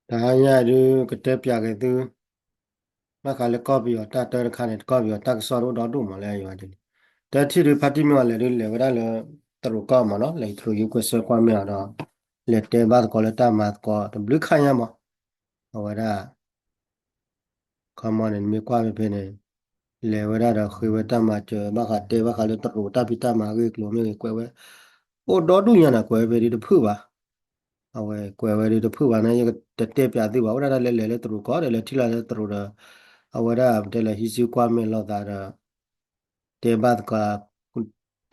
တဟါညါဒုးကတဲပၠးက့ၤသု ဘၣ်ဃးလၢကီၢ်ပယီၤတၢ်တၢတခါန့ၣ် ကီၢ်ပယီၤတၢ်ကစီၣ်တအိၣ်ဒီဒူၣ်မးလၢယဝဲဒၣ်န့ၣ် တထံၣ်ဒုးဖါတံၢ်မ့ၢ်အီၤလဲၣ်ဒုးလဲၤဝဲဒၣ်လၢ တရူးကီၢ်မးနီၤ လဲၤတရူးယုၢ်ကွဲးဆၢကွၢ်မ့ၢ်အီၤဒီး လဲၤတဲဘၣ်သကိးလၢတၢ်မၤသကိးတဘျုးခါညါမး အဝဲဒၣ် ခီမီန့ၣ် နမ့ၢ်ကွၢ်ဖဲဖဲန့ၣ် လဲၤဝဲဒၣ်ဒီးဃ့ဝဲတၢ်မၤစၢၤ ဘၣ်ဃးတဲဘၣ်ဃးလၢတရူးတၢ်ဖံးတၢ်မၤအဂ့ၢ်အကျိၤမ့ၢ်ဂ့ၤ ကွဲးဝဲ အိၣ်ဒီဒူၣ်ညါန့ၣ် ကွဲးဝဲဖဲဒုးတဖုၣ်ဘၣ်. အဝဲကွဲးဝဲဒုးတဖုၣ်ဘၣ်န့ၣ် ယကတတဲပၠးသုဘၣ် အိၣ်ဒၣ်တၢ်လၢလဲၤလၢတရူးကီၢ်ဒီး လဲၤထံၣ်လီၤလၢတရူးဒီး အဝဲဒၣ်တဲလၢဟံးစုကွၢ်မဲာ်လိာ်သးဒီး တဲဘၣ်သကိး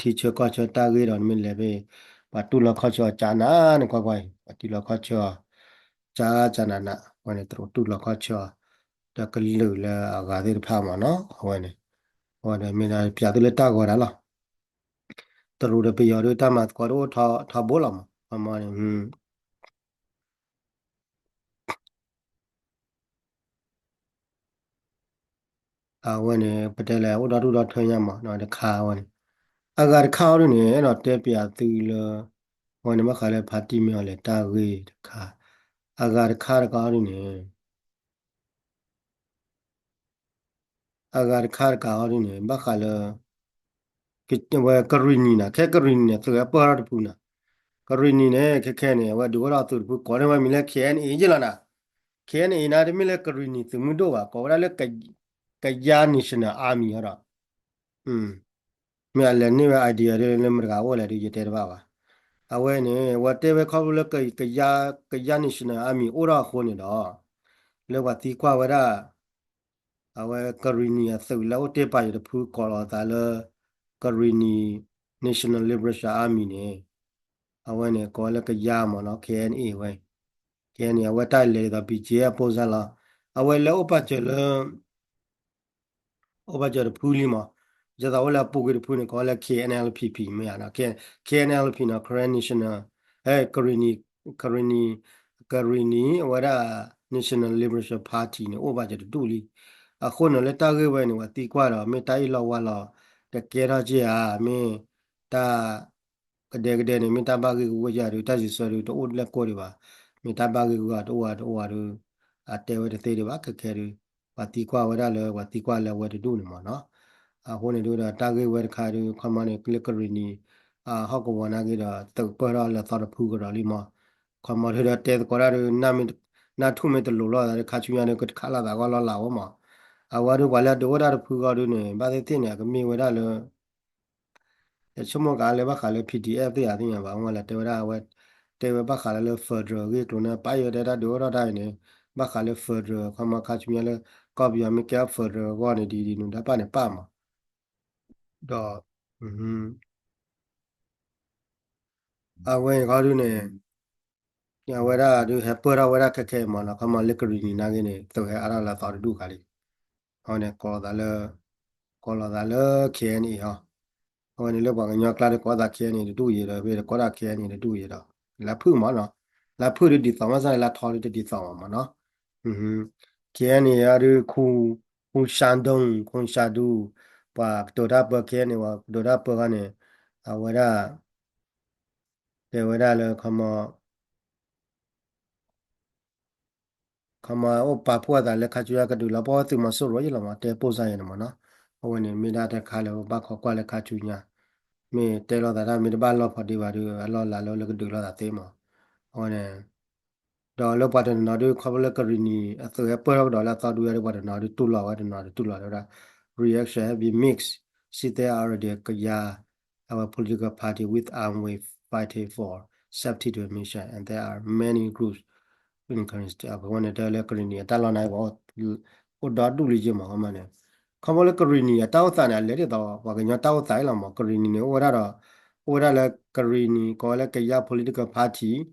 ထံဆၢကီၢ်ဆၢတၢ်ဂ့ၢ်ဒီး နမ့ၢ်လဲၤဖဲ ပှၤတူၢ်လီၤခီၣ်ဆၢအီၤကၠးနးန့ၣ် ကွၢ်ကွၢ်အံၤ ပှၤတူၢ်လီၤခီၣ်ဆၢအီၤ ကၠးကၠးနးနး အဝဲန့ၣ် တရူးတူၢ်လီၤခီၣ်ဆၢအီၤ ဒီးကလုာ်လၢအဂၤသ့ၣ်တဖၣ်မးနီၤ အဝဲန့ၣ် အဝဲန့ၣ်မ့ၢ်ဒၣ်ပၠးသုလၢတၢ်ဂီၤဒၣ်လီၤ. တရူးဒီးပယီၤဒုးတၢ်မၤသကိးဒုးအိၣ်ထီဘိလီၤမး ခီမီန့ၣ် အဝဲန့ၣ် ပတဲလဲၣ် အိၣ်ဒီဒူၣ်ဒီထၢညါမး တခါအဝဲန့ၣ် အဂၤတခါအီၤဒုးန့ၣ် အဲၣ်ဒိးတဲပၠးသုလၢ အဝဲန့ၣ် ဘၣ်ဃးလၢဖါတံၢ်မ့ၢ်အီၤလဲၣ်တၢ်ဂ့ၢ်တခါ အဂၤတခါတခါအီၤဒုးန့ၣ် အဂၤတခါတခါအီၤဒုးန့ၣ် ဘၣ်ဃးလၢ ဝဲကရံၣ်နံၤန့ၣ် ခဲကရံၣ်နံၤန့ၣ် သုးဟဲပၢၢ်ထီၣ်တဖုန့ၣ် ကရံၣ်နံၤန့ၣ် ခဲခဲန့ၣ် အဝဲဒုးအိၣ်ထီၣ်သုးတဖု ကိးန့ၢ်ဝဲမံၤလၢ KNA ယ့ၢ်လီၤနၤ KNA န့ၣ် တမ့ၢ်လၢကရံၣ်နံၤသုးမုၢ်ဒိၣ်ဘၣ် ကိးဝဲဒၣ်လၢ Kayah National Army ဟီဒီး မ့ၢ်အလဲၤန့ၢ်ဝဲ idea ဒ်လၢမတၤဂၤအိၣ်လဲၣ်ဒုး ယတဲတဘၣ်ဘၣ်. အဝဲန့ၣ် အဝဲတဲဝဲခီဖျိလၢ Kayah National Army အိၣ်ထီၣ်အဃိန့ၣ်ဒီး လၢပှၤသံကွၢ်ဝဲဒၣ် အဝဲကရံၣ်နံၤအသုးလၢအိၣ်တ့ၢ်ပာ်ယံၤတဖုကိးလီၤအသးလၢ ကရံၣ်နံၤ National Liberation Army န့ၣ် အဝဲန့ၣ်ကိးလၢကယါမ့ၢ်နီၤ KNA ဝဲ KNA အဝဲတၢ်လဲၤဒ်သိး BGF အပိၢ်စၢ်လီၤ. အဝဲလၢအိၣ်ပာ်စၢၤလၢ အိၣ်ပာ်စၢၤတဖုလံမး, ဒ်သိးအိၣ်လၢအပူၤကွံာ်တဖုန့ၣ် ကိးလၢ KNLPP မ့ၢ်ဧါနီၤ, KNLP နီၤ Karen National, အဲ ကရံၣ်နံၤ, ကရံၣ်နံၤ, ကရံၣ်နံၤ အဝဲဒၣ် National Liberation Party န့ၣ် အိၣ်ပာ်စၢၤတဒူၣ်လံ. အဃိန့ၣ်လၢတၢ်ဂ့ၢ်ဝဲန့ၣ် ပှၤသံကွၢ်ဒီး မ့ၢ်တၢ်အ့ၣ်လိာ်ဝါလိာ် တကဲထီၣ်က့ဧါ, မ့ၢ်တၢ် ကဒဲကဒဲန့ၣ် မ့ၢ်တၢ်ဘၣ်ဂ့ၢ်ကဝီၤယၤဒုး တၢ်စံးဆၢဒုး တအိၣ်လၢကိၢ်ဒံးဘၣ်. မ့ၢ်တၢ်ဘၣ်ဂ့ၢ်ကဝီၤတအိၣ်ဧါတအိၣ်ဧါဒုး အတဲဝဲတသ့ဒံးဘၣ် ခဲခဲဒုး ပှၤသံကွၢ်ဝဲဒၣ်လၢ ပှၤသံကွၢ်လၢအဝဲတဒူၣ်န့ၣ်မ့ၢ်နီၤ. အဃိန့ၣ်ဒုးဒီး တၢ်ဂ့ၢ်ဝဲတခါဒုး ခီမီန့ၣ် လၢကရံၣ်နံၤ အဟီၣ်ကဝီၤနာ်က့ဒီး သုးပၢၢ်ထီၣ်လၢသီတဖုကဒီးလံမး. ခီမီဒုးဒီးတဲသကိးတၢ်ဒုး နၢ်ထူၣ်မ့ၢ်တလိၤလိာ်သးဒုး ခါဆူညါဒုး ကခးလိာ်သးဂီၢ်လီၤလးဝဲမး. အဝဲဒုးပှၤလၢအဒုးအိၣ်ဒၣ်တဖုဂီၢ်ဒုးန့ၣ် ဘၣ်သ့ၣ်သ့ၣ်န့ၣ် အကမ့ၢ်ဝဲဒၣ်လၢ ယဆိကမိၣ်ကးလၢဘၣ်ဃးလၢ PDF သ့ၣ်ယၤသ့ၣ်ညါဘၣ် အဝဲလဲၤတဲဝဲဒၣ်အဝဲ တဲဝဲဘၣ်ဃးလၢလၢ federal အဂ့ၢ်အကျိၤန့ၣ် ပာ်ယွၤတဲတၢ်ဒုးအိၣ်ထီၣ်တၢ်အံၤန့ၣ် ဘၣ်ဃးလၢ federal ခီမီခါဆူညါလၢ ကီၢ်ပယီၤမ့ၢ်ကဲထီၣ် federal အဂီၢ်န့ၣ် ဒ်ဒ်နုၤတၢ်ပာ်န့ၣ်ပာ်မး ဒီး အဝဲအံၤခီဒုးန့ၣ် အဝဲဒၣ်ဒုးဟဲပၢၢ်ထီၣ်ဝဲဒၣ်ခဲခဲအံၤမးနီၤ ခီမီလၢကရံၣ်နံၤနာ်က့န့ၣ် သုးဟဲအါထီၣ်လၢအသီတဒူၣ်ဃာ်လံ. အဝဲန့ၣ်ကိးလီၤသးလၢ ကိးလီၤသးလၢ KNA ဟီ အဝဲန့ၣ်လၢပှၤကညီကျါဒုးကိးသး KNA တဒူၣ်အံၤဒီး ဖဲကိးဒၣ် KNA တဒူၣ်အံၤဒီး လၢဖုၣ်မးနီၤ လၢဖုၣ်ဒုးဒ်သိးမးစၢ်န့ၣ် လၢထီဒုးတဒ်သိးမးမးနီၤ KNA အဒုး ခူၣ်ရှါဒူၣ် ခူၣ်ရှါဒူၣ် ပှၤကတိၤတၢ်ပၢ KNA ပှၤကတိၤတၢ်ပၢဃီန့ၣ် အဝဲဒၣ် တဲဝဲဒၣ်လၢ ခီမီ ခီမီအိၣ်ပာ်ဖှိၣ်အသးလၢခါဆူညါကဒုးလီၤပှီၢ်သုးမီၤစိရိၤယ့ၣ်လီၤမး တဲပိၢ်စၢ်ယဲၢ်န့ၣ်မးနီၤ အဝဲန့ၣ်မ့ၢ်ဒၣ်တခါလၢပဘၣ်ခိးကွၢ်လၢခါဆူညါ မ့ၢ်တဲလိာ်သးတၢ်မ့ၢ်တဘၣ်လီၢ်ဖီဒ့ဘၣ်ဒုး အလီၢ်လၤလၢလၢကဒုးလိာ်သးသ့မး အဝဲန့ၣ် ဒီးလၢပှၤတနီၤနီၤဒုး ခီဖျိလၢကရံၣ်နံၤ အသုးဟဲပၢၢ်ထီၣ်ကဒီးလၢအသီဒုးဝဲဒၣ် ပှၤတနီၤဒုးတူၢ်လိာ်ဝဲ တနီၤဒုးတူၢ်လိာ်ဝဲဒၣ် reaction have been mixed since there are already ကယါ our political party with armed way fighting for safety to mission and there are many groups in အဝဲန့ၣ်တဲလၢကရံၣ်နံၤအတၢ်လီၢ်န့ၣ် အိၣ်ဒီဒူၣ်လံက့မး ခီမီန့ၣ် ခီဖျိလၢကရံၣ်နံၤအတၢ်အိၣ်သးန့ၣ် အလဲၤဒ်သိးပှၤကညီတၢ်အိၣ်သးအံၤလီၤမး ကရံၣ်နံၤန့ၣ် အိၣ်ဝဲဒၣ်ဒီး အိၣ်ဝဲဒၣ်လၢကရံၣ်နံၤ ကိးဝဲလၢကယါ political party ဒီး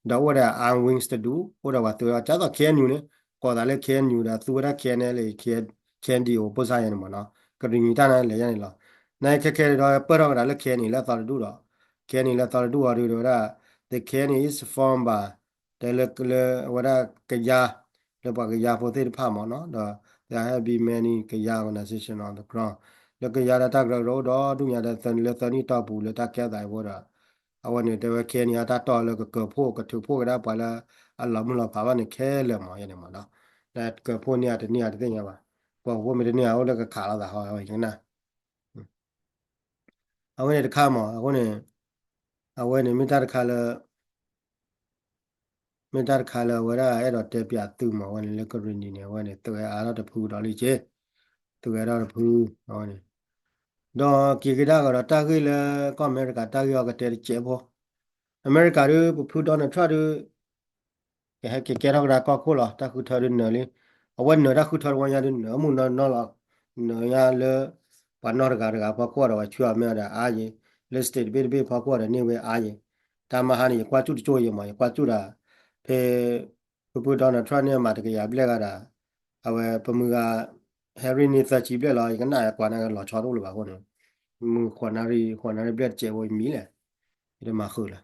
အိၣ်ဝဲဒၣ် armed wings တဒူၣ် အိၣ်ဒီးပှၤသုး ဒ်သိး KNU န့ၣ် ကိးသးလၢ KNU ဒီးသူဝဲဒၣ် KNLA KNDO ပိၢ်စၢ်ယဲၢ်န့ၣ်မးနီၤ ကရံၣ်နံၤတၢ်န့ၣ်လဲၤယါန့ၣ်လီၤ နခဲခဲဒီးပၢၢ်ထီၣ်ကဒီးလၢ KNA လၢအသီတဒူၣ်ဒီး KNA လၢအသီတဒူၣ်အီၤဒုးဒီးဝဲဒၣ် the KNA is formed by တဲလၢ လၢအဝဲဒၣ်ကယါ လၢပှၤကယါဖိသ့ၣ်တဖၣ်မးနီၤ ဒီး there have been many ကယါ organization on the ground လၢကယါဒီးတၢ်ကရၢကရိအိၣ်ဒီဒူၣ်ညါဒီး သၢနံၣ်လၢသၢနံၣ်တီၢ်ပူၤလၢတၢ်ကဲထီၣ်သးအံၤဖိဒီး အဝဲန့ၣ်တဲဝဲ ခဲအံၤန့ၣ် အတၢ်တီၢ်လၢကကၢၤဖှိၣ် ကထုးဖှိၣ်ကဒါပှၤလၢ အလီၤမုၢ်လီၤဖးဘၣ်န့ၣ်ခဲလၢာ်မး ယဲန့ၣ်မးနီၤ, လၢကကၢၤဖှိၣ်န့ၢ်အတန့ၢ်အတသ့ၣ်ညါဘၣ်, ပှၤကဖှိၣ်မ့ၢ်တန့ၢ်အအိၣ်လၢကခးလိာ်သးဟီ ယကနၣ် အဝဲန့ၣ်တခါမး အဃိန့ၣ် အဝဲန့ၣ်မ့ၢ်တၢ်တခါလၢ မ့ၢ်တၢ်တခါလၢအဝဲဒၣ်အဲၣ်ဒိးတဲပၠးသုမး အဝဲန့ၣ်လၢကရံၣ်နံၣ်န့ၣ် အဝဲန့ၣ် သုဝဲအါထီၣ်တဖုဒီးလံက့, သုဝဲအါထီၣ်တဖု အဝဲန့ၣ်, ဒီးက့ၤကဒါကဒီးတၢ်ဂ့ၢ်လၢကီၢ်အမဲရကၤ တၢ်ဂ့ၢ်အီၤကတဲတစဲးဖိ, အမဲရကၤဒုး ပဖု Donald Trump ဒုး ကဟဲက့ၤကဲထီၣ်ကဒါကီၢ်ခိၣ်လီၤ တၢ်ဃုထၢဒုးနၢၤလံ, အဝဲနၢၤတၢ်ဃုထၢတဝီညါဒုးနၢၤမုၢ်နီၢ်နီၢ်လီၤ, နၢၤညါလၢ ပှၤနီၢ်တဂၤတဂၤဖီခိၣ်ဒီး ပှၤဆွံအီၤမ့ၢ်ဒီးအါယံၤ, လၢ state တဘ့ၣ်တဘ့ၣ်ဖီခိၣ်ဒီးန့ၢ်ဝဲအါယံၤ, တၢ်မဟါန့ၣ် ယကွၢ်စူၣ်တကၠိယံၤမး ယကွၢ်စူၣ်ဒၣ်, ဖဲ ဖုဖု Donald Trump န့ၣ် မၤတကယၤဘျဲၣ်ဂၤဒၣ်, အဝဲပမုၢ်ဂၤ Harris န့ၣ်သၢဆံဘျဲၣ်လီၤ ယကနၣ်ကွၢ်နၤလီၤဆီတအိၣ်လၢၤဘၣ်အဃိန့ၣ်, မုၢ်ဃိးနၣ်ရံၣ် ဃိးနၣ်ရံၣ်ဘျဲၣ်တစဲးဖိယမံၤလဲၣ်, ယတမၤဃုာ်လၢၤ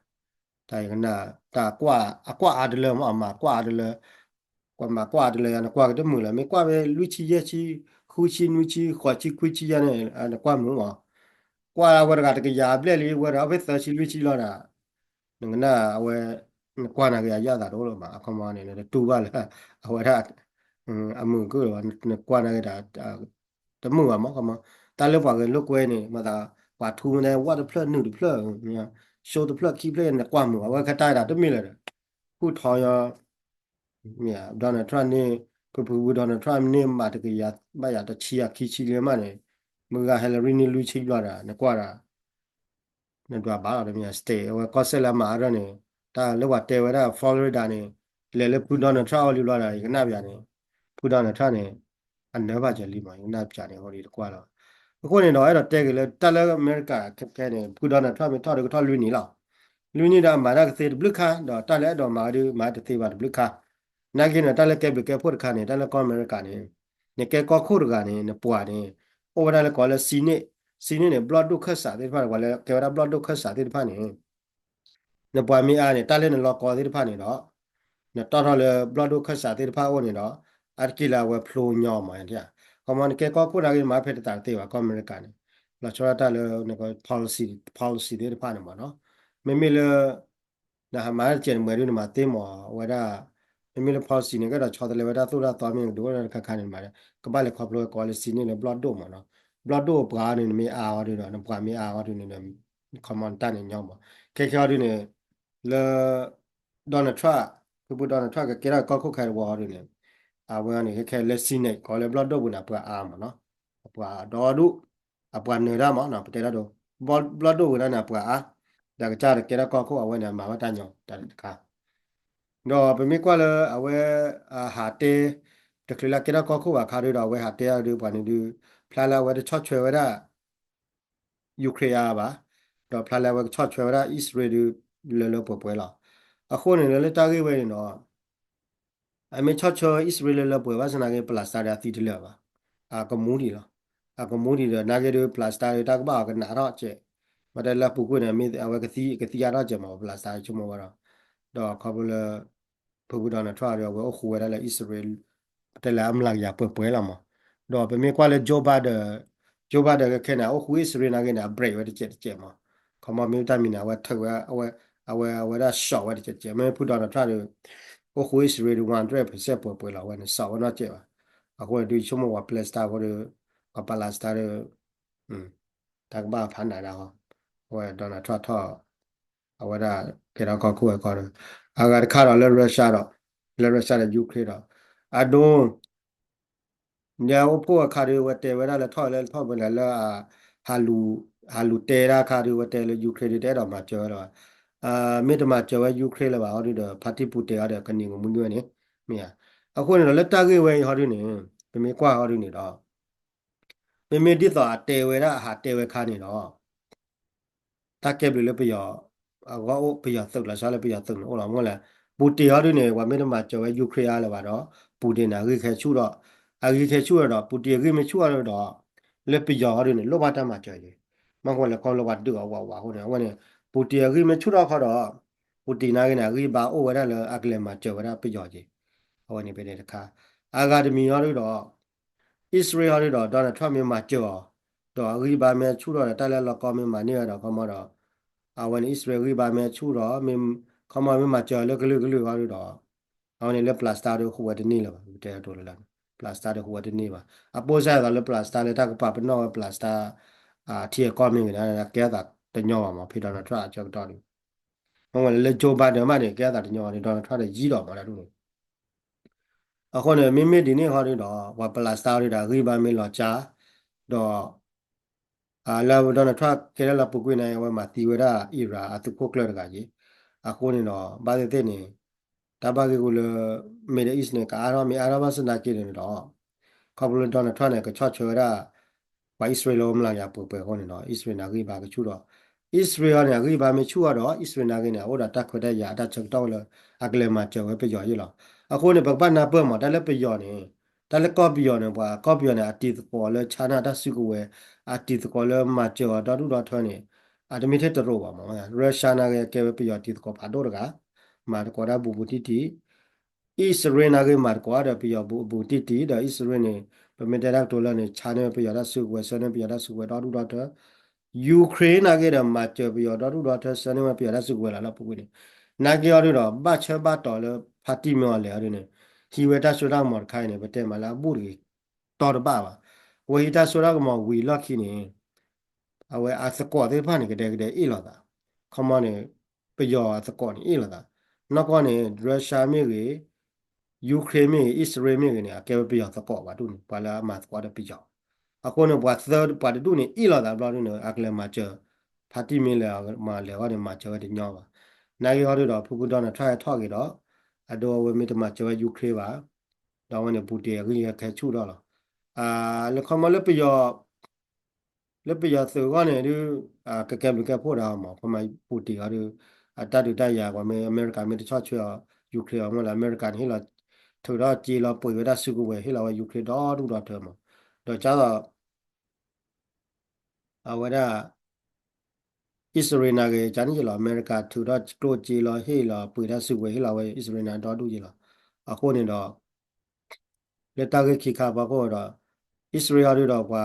တၢ်ယကနၣ် တၢ်ကွၢ် အကွၢ်အါတလၢမး အမၤကွၢ်အါတလၢ, ကွၢ်မၤကွၢ်အါတလၢယၤ နကွၢ်ကတမုာ်လၢၤ မ့ၢ်ကွၢ်ဖဲလွံၢ်ဆံယဲၢ်ဆံ ဃုဆံနွံဆံ ဃိးဆံခွံဆံယဲၢ်န့ၣ် နကွၢ်မုာ်မး, ကွၢ်ဝဲတဂၤတကယၤဘျဲၣ်လံ ဝဲဒီးဖဲသၢဆံလွံၢ်ဆံလီၤဒၣ်, နကနၣ်အဝဲ နကွၢ်နၤက့ၤအယၣ်သးတအိၣ်လၢၤမး အခီမီန့ၣ် နတတူၢ်ဘၣ်လၢ အဝဲဒၣ် အမုာ်ကလၢၤဘၣ် နကွၢ်နၤက့ၤတၢ် တမုာ်ဘၣ်မး ခီမီ, တၢ်လၢပှၤဂဲၤလိာ်ကွဲန့ၣ် မၤသး ပှၤထူမ့ၢ်ဝဲတဖျၢၣ်နုာ်တဖျၢၣ်, ရှုံးတဖျၢၣ်ခံဖျၢၣ်န့ၣ် နကွၢ်မုာ် အဝဲခဲတၢ်ဒၣ်တမ့ၢ်လၢၤဒီး, ဃုထီယီၤ, Donald Trump န့ၣ် ဖုဖုဖု Donald Trump န့ၣ် မၤတကယၤဘၣ်ယၤတဆံအခံဆံလံမးန့ၣ်, မုၢ်ဂၤ Hillary န့ၣ်လွံၢ်ဆံဘျီဒီး နကွၢ်ဒီး နဒွးဘၣ်လီၤ တမ့ၢ် state အဝဲကီၢ်စဲၣ်လၢအမၤအါထီၣ်န့ၣ်, တၢ်လၢပှၤတဲဝဲဒၣ် Florida န့ၣ်, လဲၤလၢဖု Donald Trump အအိၣ်လံဘျီဒီး ယကနၣ်ပၠးန့ၣ်, ဖု Donald Trump န့ၣ် အနၢဘၣ်စၢၤလံမး ယကနၣ်ပၠးန့ၣ် အဃိဒီးတကွၢ်လီၤ. အဃိန့ၣ်ဒီး အဲၣ်ဒိးတဲက့ၤလၢတၢ်လၢအမဲရကၤခဲခဲန့ၣ် ဖု Donald Trump မ့ၢ်ထီၣ်ဒုးကထီၣ်လွံၢ်နံၣ်လီၤ. လွံၢ်နံၣ်ဒီးအမၤတၢ်ကသ့တဘျုးခါ ဒီးတၢ်လၢအဲၣ်ဒိးမၤဒုး မၤတသ့ဘၣ်တဘျုးခါ နာ်က့န့ၣ် တၢ်လၢကဲဘျုးကဲဖှိၣ်တခါန့ၣ် တၢ်လၢကီၢ်အမဲရကၤန့ၣ်, နကဲကီၢ်ခိၣ်တဂၤန့ၣ် နပှၤန့ၣ်, အိၣ်ဝဲဒၣ်လၢကိးလၢ Senate, Senate န့ၣ် ဘျီၣ်ဒိၣ်ခၢၣ်စးသ့ၣ်တဖၣ်န့ၣ် ပှၤလၢကဲဝဲဒၣ်ဘျီၣ်ဒိၣ်ခၢၣ်စးသ့ၣ်တဖၣ်န့ၣ်, နပှၤမ့ၢ်အါန့ၣ် တၢ်လၢနလီၤကီသ့ၣ်တဖၣ်န့ၣ်ဒီး, နတီၣ်ထီၣ်လၢဘျီၣ်ဒိၣ်ခၢၣ်စးသ့ၣ်တဖၣ်အအိၣ်န့ၣ်ဒီး, အါတက့ၢ်လၢအဝဲဖျိညီမး, ခီမီ နကဲကီၢ်ခိၣ်နာ်က့ မၤဖဲတသးတသ့ဘၣ် ကီၢ်အမဲရကၤန့ၣ်, လီၤဆီဒၣ်တၢ်လၢ policy, policy သ့ၣ်တဖၣ်န့ၣ်မးနီၤ, မ့မ့ၢ်လၢ နဟးမၤတၢ်တစဲးန့ၣ် မ့ၢ်ဒုးနမၤသ့မး အဝဲဒၣ်, မ့မ့ၢ်လၢ policy န့ၣ် ကအဲၣ်ဒိးဆီတလဲဝဲဒၣ်သိၣ်တၢ်သီမ့ၢ်ဒိၣ်ဝဲဒၣ်တခါခါန့ၣ်မး, ကဘၣ်လဲၤခီဖျိဝဲကိးလၢ Senate န့ၣ်ဘျီၣ်ဒိၣ်မးနီၤ, ဘျီၣ်ဒိၣ်ပှၤန့ၣ် နမ့ၢ်အါအီၤဒုးဒီး နပှၤမ့ၢ်အါအီၤဒုးန့ၣ်ဒီး ခီမီ နတၢ်န့ၣ်ညီမး, ခဲခဲအီၤဒုးန့ၣ်, လၢ Donald Trump, ဖုဖု Donald Trump ကကဲထီၣ်ကီၢ်ခိၣ်ခဲတဝီအီၤဒုးန့ၣ်, အဝဲန့ၣ် ခဲခဲလၢ Senate ကိးလၢဘျီၣ်ဒိၣ်ပူၤန့ၣ် အပှၤအါမးနီၤ, အပှၤဒီဒူၣ်, အပှၤနၢၤတၢ်မးနီၤ ပတဲဒၣ်ဒိ, ဘျီၣ်ဒိၣ်ပူၤန့ၣ် အပှၤအါ, ဒီးကစၢ်ဒီးကဲထီၣ်ကီၢ်ခိၣ် အဝဲန့ၣ် အမၤဘၣ်တၢ်ညီတၢ်တခါ ဒီးပမ့ၢ်ကွၢ်လၢအဝဲ အဟးတဲ တချုးလၢကဲထီၣ်ကီၢ်ခိၣ်ဘၣ်ခါဒုးဒီး အဝဲဟးတဲအီၤဒုး ပှၤန့ၣ်ဒုး ဖျါလၢအဝဲတဆီၣ်ထွဲဝဲဒၣ် Ukraine အါဘၣ်, ဒီးဖျါလၢအဝဲကဆီၣ်ထွဲဝဲဒၣ် အံၣ်စရ့လးဒုး လၢလၢပှဲၤပှဲၤလီၤ. အဃိန့ၣ် လၢလၢတၢ်ဂ့ၢ်ဝဲန့ၣ်ဒီး အမ့ၢ်ဆီၣ်ထွဲအံၣ်စရ့လးလၢလၢပှဲၤဘၣ်ဆၣ်နာ်က့ Palestine ဒုးအသံတလၢာ်ဘၣ်, အကမူဒံးလီၤ. အကမူဒံးဒီး နာ်က့ဒုး Palestine ဒုး တၢ်ကဘၣ်အီၤကနးထီၣ်စဲး, မ့တမ့ၢ်လၢအပူၤကွံာ်န့ၣ် အဝဲကသံကသံအါထီၣ်စဲးမး Palestine ဆိကမိၣ်ဝဲဒီး, ဒီးခီဖျိလၢ ဖုဖု Donald Trump ဒုး အဝဲအိၣ်ဃူဝဲဒၣ်လၢအံၣ်စရ့လး ပတဲလၢအမျးကယၤပှဲၤပှဲၤလီၤမး, ဒီးပမ့ၢ်ကွၢ်လၢ Joe Biden, Joe Biden ခဲခဲန့ၣ် အိၣ်ဃူအံၣ်စရ့လးနာ်က့န့ၣ် အ break ဝဲတစဲးတစဲးမး, ခီမီ မ့ၢ်တၢ်မံၤန့ၣ် အဝဲထုးဝဲ အဝဲ အဝဲဒၣ် short ဝဲတစဲးတစဲး, မ့မ့ၢ်ဖု Donald Trump ဒုး အိၣ်ဃူအံၣ်စရ့လးဒုး one hundred percent ပှဲၤပှဲၤလီၤ အဝဲန့ၣ် short ဝဲနီတစဲးဘၣ်. အဃိန့ၣ်ဒုး ဆိကမိၣ်ဝဲ Palestine အဃိဒီး ပှၤ Palestine ဒုး တၢ်ကဘၣ်ဖးနးဒၣ်ဃီ, အဝဲ Donald Trump ထီၣ် အဝဲဒၣ်ကဲထီၣ်ကီၢ်ခိၣ်ဝဲခီဒီး, အဂၤတခါဒီးလၢ Russia ဒီး, လၢ Russia ဒီး Ukraine ဒီး, အဒိ ညအိၣ်ဖှိၣ်အခါဒုး ဝဲတဲဝဲဒၣ်လၢထီၣ်လၢထီၣ်ပှဲၤန့ၣ်လၢ ဟးလူၤတဲဒၣ်အခါဒုး ဝဲတဲလၢ Ukraine ဒုး တအဲၣ်ဒိးမၤစၢၤဝဲလၢၤဘၣ်. မ့ၢ်တမၤစၢၤဝဲ Ukraine လၢၤဘၣ်အီၤဒုးဒီး ဖါတံၢ်ပူၤတ့ၢ်အီၤဒီး ကနံၤကမှံဝဲန့ၣ်, မ့ၢ်ဧါ. အဃိန့ၣ်ဒီး လၢတၢ်ဂ့ၢ်ဝဲအံၤဟီဒုးန့ၣ် ပမ့ၢ်ကွၢ်ဟီဒုးန့ၣ်ဒီး မ့မ့ၢ်ဒ်သိးအတဲဝဲဒၣ် အဟးတဲဝဲခါန့ၣ်ဒီး တၢ်ကဲဘျုးလၢပယီၤ, အဂီၢ်အိၣ်ပယီၤသုးလီၤဆီလၢပယီၤသုးန့ၣ်အိၣ်လီၤမ့ၢ်လဲၣ်. ပူၤတ့ၢ်ဟီဒုးန့ၣ် ပှၤမ့ၢ်တမၤစၢၤဝဲ Ukraine အါလၢၤဘၣ်ဒီး ပူၤတ့ၢ်န့ၣ် အဂံၢ်ခဲဆူၣ်ဒီး, အဂံၢ်ခဲဆူၣ်ဒီး ပူၤတ့ၢ်အဂံၢ်မ့ၢ်ဆူၣ်အီၤဒီး လၢပယီၤဟီဒုးန့ၣ် လိၣ်ဘၣ်တၢ်မၤစၢၤက့ၤ, မ့ၢ်ဃိလဲၣ်ခီလၢပှၤဒုးအီၤဝးဝးအဃိန့ၣ် အဝဲန့ၣ် ပူၤတ့ၢ်အဂံၢ်မ့ၢ်ဆူၣ်ထီၣ်ခီဒီး ပူၤတ့ၢ်နာ်က့န့ၣ် အဂံၢ်ဘါအိၣ်ဝဲဒၣ်လၢအကလဲၤမၤစၢၤဝဲဒၣ်ပယီၤက့ၤ, အဝဲန့ၣ်ဖဲန့ၣ်တခါ, အဂၤတမံၤဟီဒုးဒီး အံၣ်စရ့လးဟီဒုးဒီး Donald Trump မ့ၢ်မၤစၢၤအီၤ, ဒီးအဂံၢ်ဘါမ့ၢ်ဆူၣ်ထီၣ်ဒီး တၢ်လၢအလီၤကီမ့ၢ်မၤန့ၢ်ဝဲဒီး ခီမီဒီး အဝဲန့ၣ် အံၣ်စရ့လးဂံၢ်ဘါမ့ၢ်ဆူၣ်ဒီး မ့ၢ်ခီမီမ့ၢ်မၤစၢၤလၢကလုာ်ကလုာ်အဂီၢ်ဒုးဒီး အဝဲန့ၣ်လၢ Palestine ဒုးဟူးဝဲတန့ၢ်လၢၤဘၣ် ပတဲတိၤလၢ Palestine ဒုးဟူးဝဲတန့ၢ်ဘၣ် အပိစၢ်အသိးလၢ Palestine လၢတၢ်ကပာ်ပနီၣ်ဝဲ Palestine ထံအကီၢ်မ့ၢ်ဂ့ၤန့ၣ် ကဲအသးတညီဘၣ်မး ဖဲ Donald Trump အဆၢကတီၢ်ဒုး မ့ၢ်ဝဲလၢ Joe Biden မးန့ၣ် ကဲအသးတညီဘၣ်န့ၣ် Donald Trump ဒီးယံၤဒီးမးတၢ်ဒ်န့ၣ် အဃိန့ၣ် မ့မ့ၢ်ဒ်န့ၣ်ဃီဒုးဒီး ပှၤ Palestine ဒုးဒီး ဂံၢ်ဘါမ့ၢ်လီၤကၢ် ဒီး လၢ Donald Trump ကဲလၢလီၤပူၤကွံာ်န့ၣ် အဝဲမၤသံဝဲဒၣ် Iran အသုးခိၣ်ကျၢၢ်တဂၤက့ၤ အဃိန့ၣ်ဒီး ဘၣ်သ့ၣ်သ့ၣ်န့ၣ် တၢ်ဘၣ်ဂ့ၢ်ဂူာ်လၢ Middle East န့ၣ် ကအါထီၣ်မ့ၢ်အါထီၣ်ဘၣ်ဆၣ်သနာ်က့န့ၣ်ဒီး ခီဖျိလၢ Donald Trump န့ၣ် ကဆီၣ်ထွဲဝဲဒၣ် ပှၤအံၣ်စရ့လးလၢ မျးကယၤပှဲၤပှဲၤအဃိန့ၣ်ဒီး အံၣ်စရ့လးန့ၣ် အဂံၢ်ဘါကဆူၣ်ဒီး အံၣ်စရ့လးန့ၣ် အဂံၢ်ဘါမ့ၢ်ဆူၣ်အီၤဒီး အံၣ်စရ့လးနာ်က့န့ၣ် အအိၣ်ဒီးတၢ်ခွဲးတၢ်ယာ်အတၢ်ဆၢကတီၢ်လၢ အကလဲၤမၤစၢၤဝဲပယီၤယ့ၣ်လီၤ. အဃိန့ၣ် ပကဘၣ်နၢ်ပၢၢ်မး တၢ်လၢပယီၤန့ၣ် တၢ်လၢကီၢ်ပယီၤန့ၣ် ပှၤကီၢ်ပယီၤန့ၣ် အတံၤသကိးလၢ China တၢ်စုကဝဲၤ အတံၤသကိးလၢမၤစၢၤအီၤဒီဒူၣ်ဒီထၢန့ၣ် အတမ့ၢ်ထဲတရူးဘၣ်မး Russia နာ်က့ ကဲဝဲပယီၤတံၤသကိးဖးဒိၣ်တဂၤ မၤသကိးတၢ်ဘူးဘူးတံၢ်တံၢ် အံၣ်စရ့လးနာ်က့ မၤသကိးဒီးပယီၤဘူးဘူးတံၢ်တံၢ် ဒီးအံၣ်စရ့လးန့ၣ် ပမ့ၢ်တဲတၢ်ကတိၤလၢန့ၣ် ဆါန့ၢ်ဝဲပယီၤတၢ်စုကဝဲၤ ဆှၢန့ၢ်ပယီၤတၢ်စုကဝဲၤဒီဒူၣ်ဒီထၢ Ukraine နာ်က့ဒီး မၤစၢၤပယီၤဒီဒူၣ်ဒီထၢ ဆှၢန့ၢ်ဝဲပယီၤတၢ်စုကဝဲၤလီၤလၢပူၤကွံာ်န့ၣ် နာ်က့အီၤဒုးဒီး ဘၣ်ဆၢဘၣ်တီၤလၢဖါတံၢ်မ့ၢ်အီၤလဲၤအီၤဒုးန့ၣ် ဟံးဝဲတၢ်စိတၢ်ကမီၤတခါအံၤန့ၣ် ပတဲမးလၢအဘူၣ်တဂ့ၤ တီတဘၣ်ဘၣ်. အဝဲဟံးတၢ်စိတၢ်ကမီၤဝံၤလီၢ်ခံန့ၣ် အဝဲအသကိးသ့ၣ်တဖၣ်န့ၣ် ကဒဲကဒဲအ့ၣ်လိာ်သး ခီမီန့ၣ် ပယီၤအသကိးန့ၣ်အ့ၣ်လိာ်သး နီၢ်ကီၢ်န့ၣ် Russia မ့ၢ်ဂ့ၤ Ukraine မ့ၢ်ဂ့ၤ အံၣ်စရ့လးမ့ၢ်ဂ့ၤန့ၣ် အကဲဝဲပယီၤသကိးဘၣ်ဒူၣ်န့ၣ် ပှၤလၢအမၤသကိးဒီးပယီၤ အဃိန့ၣ် ပှၤသၢပှၤတဒူၣ်န့ၣ် အ့ၣ်လိာ်သးဘျီဒုးန့ၣ် အကလဲၤမၤစၢၤ ဖါတံၢ်မ့ၢ်လဲၤမၤလဲၤအီၤန့ၣ် မၤစၢၤဝဲတညီဘၣ်. နာ်က့အီၤဒုးဒီး ဖုဖု Donald Trump ဟဲထီၣ်က့ၤဒီး အဒိအဝဲမ့ၢ်တမၤစၢၤဝဲ Ukraine ဘၣ် ဒီးအဝဲန့ၣ် Putin အဂံၢ်ခဲဆူၣ်ထီၣ်လီၤ. လၢခီမီလၢပယီၤ လၢပယီၤသုးအဂီၢ်န့ၣ်ဒုး ကကဲဘျုးကဲဖှိၣ်ဒၣ်မး ခီမီ Putin အီၤဒုး အတၢ်ဒုးတၢ်ယၤ ပှၤမ့ၢ်အမဲရကၤမ့ၢ်တဆီၣ်ထွဲအီၤ Ukraine အီၤမ့ၢ်လၢအမဲရကၤန့ၣ် ဟ့ၣ်လီၤ ထုးထီၣ်စ့လီၤပှ့ၤဝဲဒၣ်စုကဝဲၤ ဟ့ၣ်လီၤဝဲ Ukraine ဒီဒူၣ်ဒီထၢမး ဒီးကၢ်သိး အဝဲဒၣ် အံၣ်စရ့လးနာ်က့ ကန့ၣ်ယ့ၣ်လီၤ အမဲရကၤထုးထီၣ်ကျိၣ်စ့လီၤ ဟ့ၣ်လီၤပှ့ၤတၢ်စုကဝဲၤ ဟ့ၣ်လီၤဝဲ အံၣ်စရ့လးန့ၣ်ဒီဒူၣ်ယ့ၣ်လီၤ. အဃိန့ၣ်ဒီး လၢတၢ်ဂ့ၢ်ခံခါဖီခိၣ်ဒီး အံၣ်စရ့လးဒုးဒီးပှၤ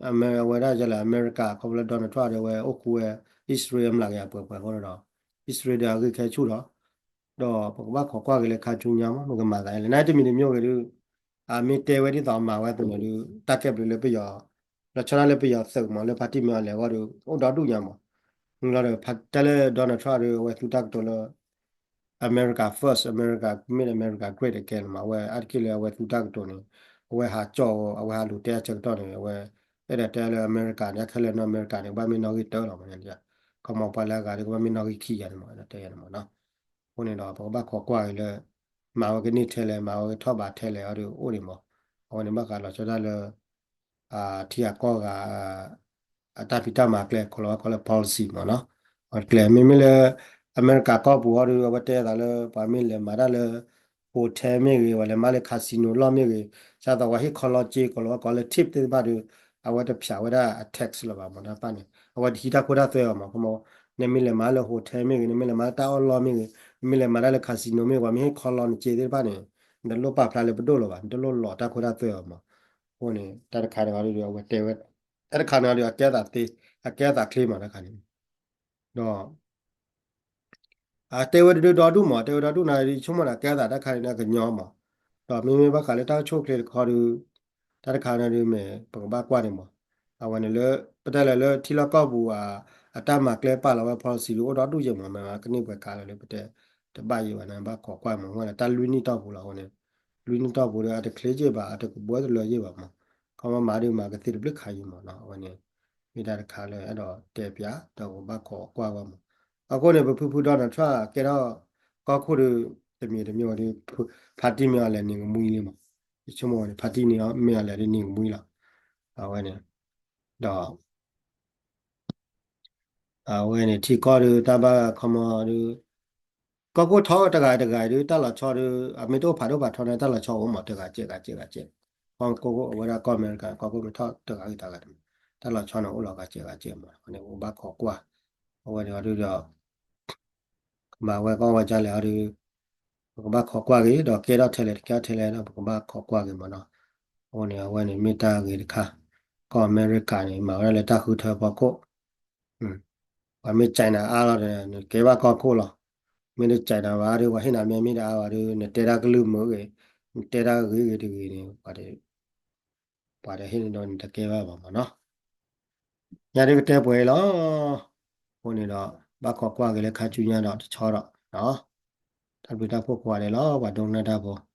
အမဲ အဝဲဒၣ်ယလဲၣ် အမဲရကၤ ခီဖျိလၢ Donald Trump ဒီးဝဲအိၣ်ဃူဝဲ အံၣ်စရ့လးမျးကယၤပှဲၤပှဲၤအဃိန့ၣ်ဒီး အံၣ်စရ့လးဒီးအဂံၢ်ခဲဆူၣ်ဒီး ဒီးပကဘၣ်ခိးကွၢ်က့ၤလၢခါဆူညါမး မ့ၢ်ကမၤသးလဲၣ် နတမံၤတမံၤဂ့ၤဒုး အမ့ၢ်တဲဝဲဒ်သိးမၤဝဲအသိးန့ၣ်ဒုး တၢ်ကဲဘျုးလၢပယီၤ လီၤဆီဒၣ်လၢပယီၤသုးမး လၢဖါတံၢ်မ့ၢ်အီၤလဲၤအဂီၢ်ဒီး အိၣ်ဒီဒူၣ်ညါမး မ့ၢ်လီၤဒီး တၢ်လၢ Donald Trump ဒီး အဝဲသူတၢ်ကတိၤလၢ America first, America make America great again မး အဝဲအါတက့ၢ်လၢအဝဲသူတၢ်ကတိၤန့ၣ် အဝဲဟးကၠီၣ် အဝဲဟးလူၤတဲအဆၢကတီၢ်န့ၣ် အဝဲ အဲၣ်ဒိးတဲလၢအမဲရကၤန့ၣ် ခဲလၢာ်နီၢ်အမဲရကၤန့ၣ် ကဘၣ်မ့ၢ်နီၣ်ဂံၢ်တၢလီၤမး ခီမီပှၤလၢအဂၤဒီး ကဘၣ်မ့ၢ်နီၣ်ဂံၢ်ခံဂၤန့ၣ်မး အဲၣ်ဒိးတဲန့ၣ်မးနီၤ အဃိန့ၣ်ဒီး ပကဘၣ်ခိးကွၢ်က့ၤလၢ မၤဝဲကန့ၢ်ထဲလဲၣ် မၤဝဲကထီၣ်ဘးထဲလဲၣ်အီၤဒီးအိၣ်ဒံးမး အဝဲန့ၣ်ဘၣ်ဃးလီၤဆီဒၣ်လၢ ထံဂၤကီၢ်ဂၤ အတၢ်ဖံးတၢ်မၤကျဲ ကီၤလီၤဝဲကီးလၢ policy မးနီၤ. အကျဲမ့မ့ၢ်လၢ အမဲရကၤကီၢ်ပူၤအီၤဒီး အဝဲတဲသးလၢ ပှၤမ့ၢ်လဲၤမၤတၢ်လၢ hotel မ့ၢ်ဂ့ၤ ပှၤလဲၤမၤလၢ casino လီၢ်မ့ၢ်ဂ့ၤ ဒ်သိးပှၤဟ့ၣ်ခီလီၤစ့ ကီၤလီၤဝဲကီးလၢ tip သ့ၣ်တဖၣ်ဒီး အဝဲတဖျးဝဲဒၣ်အ tax လၢၤဘၣ်မး တၢ်တဖၣ်န့ၣ် အဝဲတဟံးတၢ်ခိတၢ်သွဲအီၤမး ခီမီ နမ့ၢ်လဲၤမၤလၢ hotel မ့ၢ်ဂ့ၤ နမ့ၢ်လဲၤမၤလၢတၢ်အီၣ်လီၢ်မ့ၢ်ဂ့ၤ နမ့ၢ်လဲၤမၤတၢ်လၢ casino မ့ၢ်ဂ့ၤ ပှၤမ့ၢ်ဟ့ၣ်ခီလီၤနစ့သ့ၣ်တဖၣ်န့ၣ် နတလိၣ်ပာ်ဖျါလၢပဒိၣ်လၢၤဘၣ် နတလိၣ်လီၤတၢ်ခိတၢ်သွဲအီၤမး. အဃိန့ၣ် တၢ်တခါန့ၣ်အီၤဒီး အဝဲတဲဝဲ တၢ်တခါန့ၣ်အီၤဒီး အကဲအသးသ့ အကဲအသးချ့မးတၢ်တခါန့ၣ် ဒီး အတဲဝဲတဒုဒီဒူၣ်မး တဲဝဲဒီဒူၣ်နၤဒီး ယဆိကမိၣ်ဒီး အကဲအသးတၢ်တခါန့ၣ်ဒီး ကညီမး ဒီးမ့မ့ၢ်ဘၣ်ဃးလၢတၢ်အိၣ်ဆူၣ်အိၣ်ချ့တခီဒီး တၢ်တခါန့ၣ်ဒီးမ့ၢ် ပကဘၣ်ကွၢ်န့ၣ်မး အဝဲန့ၣ်လၢ ပတဲလၢလၢထံလီၢ်ကီၢ်ပူၤ အတၢ်မၤကျဲပာ်လီၤဝဲ policy ဒီးအိၣ်ဒီဒူၣ်ယဲၢ်မး မ့ၢ်ကန့ၢ်ပှဲၤကါလၢၤလၢပတဲ တဘၣ်ယဲၢ်ဘၣ်န့ၣ် ဘၣ်ခိးကွၢ်မး ဝဲဒၣ်တၢ်လွံၢ်နံၣ်တီၢ်ပူၤလီၤ အဃိန့ၣ် လွံၢ်နံၣ်တီၢ်ပူၤဒီး အတချ့ယဲၢ်ဘၣ် အတကဘှၢတလၢယဲၢ်ဘၣ်မး ခီမီမၤဒီးမၤကသ့တဘျုးခါယဲၢ်မးနီၤ အဝဲန့ၣ် မ့ၢ်တၢ်တခါလၢအဲၣ်ဒိးတဲပၠး ဒီးပဘၣ်ခိးကွၢ်ဝဲမး အဃိန့ၣ် ပဖုဖု Donald Trump ကဲထီၣ်ကီၢ်ခိၣ်ဒီး တမံၤတမံၤဝဲဒီး ဖါတံၢ်မ့ၢ်အီၤလဲၤနံၤကမှံလံမး ယဆိကမိၣ်ဝဲန့ၣ် ဖါတံၢ်န့ၣ်မ့ၢ်အီၤလဲၤဒီးနံၤကမှံလီၤ အဝဲန့ၣ် ဒီး အဝဲန့ၣ်ထံကီၢ်ဒီး တၢ်ဘၣ်ခီမီဒီး ကီၢ်ခိၣ်ထီတဂၤတဂၤဒီး တၢ်လီၤဆီဒီး အမ့ၢ်တအိၣ်ဖးဒိၣ်ဖးထီန့ၣ် တၢ်လီၤဆီအိၣ်မး တဂၤစဲးဂၤစဲးဂၤစဲး ကီၢ်ခိၣ်အဝဲဒၣ်ကီၢ်အမဲရကၤ ကီၢ်ခိၣ်မ့ၢ်ထီတဂၤဂ့ၤတဂၤတမံၤ တၢ်လီၤဆီန့ၣ်အိၣ်လီၤဂၤစဲးဂၤစဲးမး အဃိန့ၣ် ပကဘၣ်ခိးကွၢ် အဝဲန့ၣ်အီၤဒီး ကမၤဝဲကီၢ်ဝဲဒ်လဲၣ်အီၤဒီး ပကဘၣ်ခိးကွၢ်က့ၤ ဒီးကဲထီၣ်ထဲလဲၣ်တကဲထီၣ်ထဲလဲၣ်ဒီး ပကဘၣ်ခိးကွၢ်က့ၤမးနီၤ အဃိန့ၣ် အဝဲန့ၣ်မ့ၢ်တၢ်ဂ့ၤတခါ ကီၢ်အမဲရကၤန့ၣ် မၤဝဲဒၣ်လၢတၢ်ဃုထၢဖီခိၣ် ပှၤမ့ၢ်ကၠဲးနၤအါလီၤဒီး နကဲဘၣ်ကီၢ်ခိၣ်လီၤ. မ့ၢ်တကၠဲးနၤဘၣ်ဒီး ပှၤဟ့ၣ်နၤမ့ၢ်မ့ၢ်တအါဘၣ်ဒီး နတဲတၢ်ကလုၢ်မုာ်ဂ့ၤ, နတဲတၢ်ဂ့ၤဂ့ၤတဂ့ၤန့ၣ် ပှၤတဟ့ၣ်နၤဒီး နတကဲဘၣ်ဘၣ်မးနီၤ. ညါဒ်ကတဲပှဲၤအံၤလီၤ. အဃိန့ၣ်ဒီး ဘၣ်ခိးကွၢ်က့ၤလၢခါဆူညါဒီးတဆီဒီး တၢ်ဘျုးတၢ်ဖှိၣ်ကိးဂၤဒဲးလီၤ ပှၤဒိကနၣ်တၢ်ဖိ.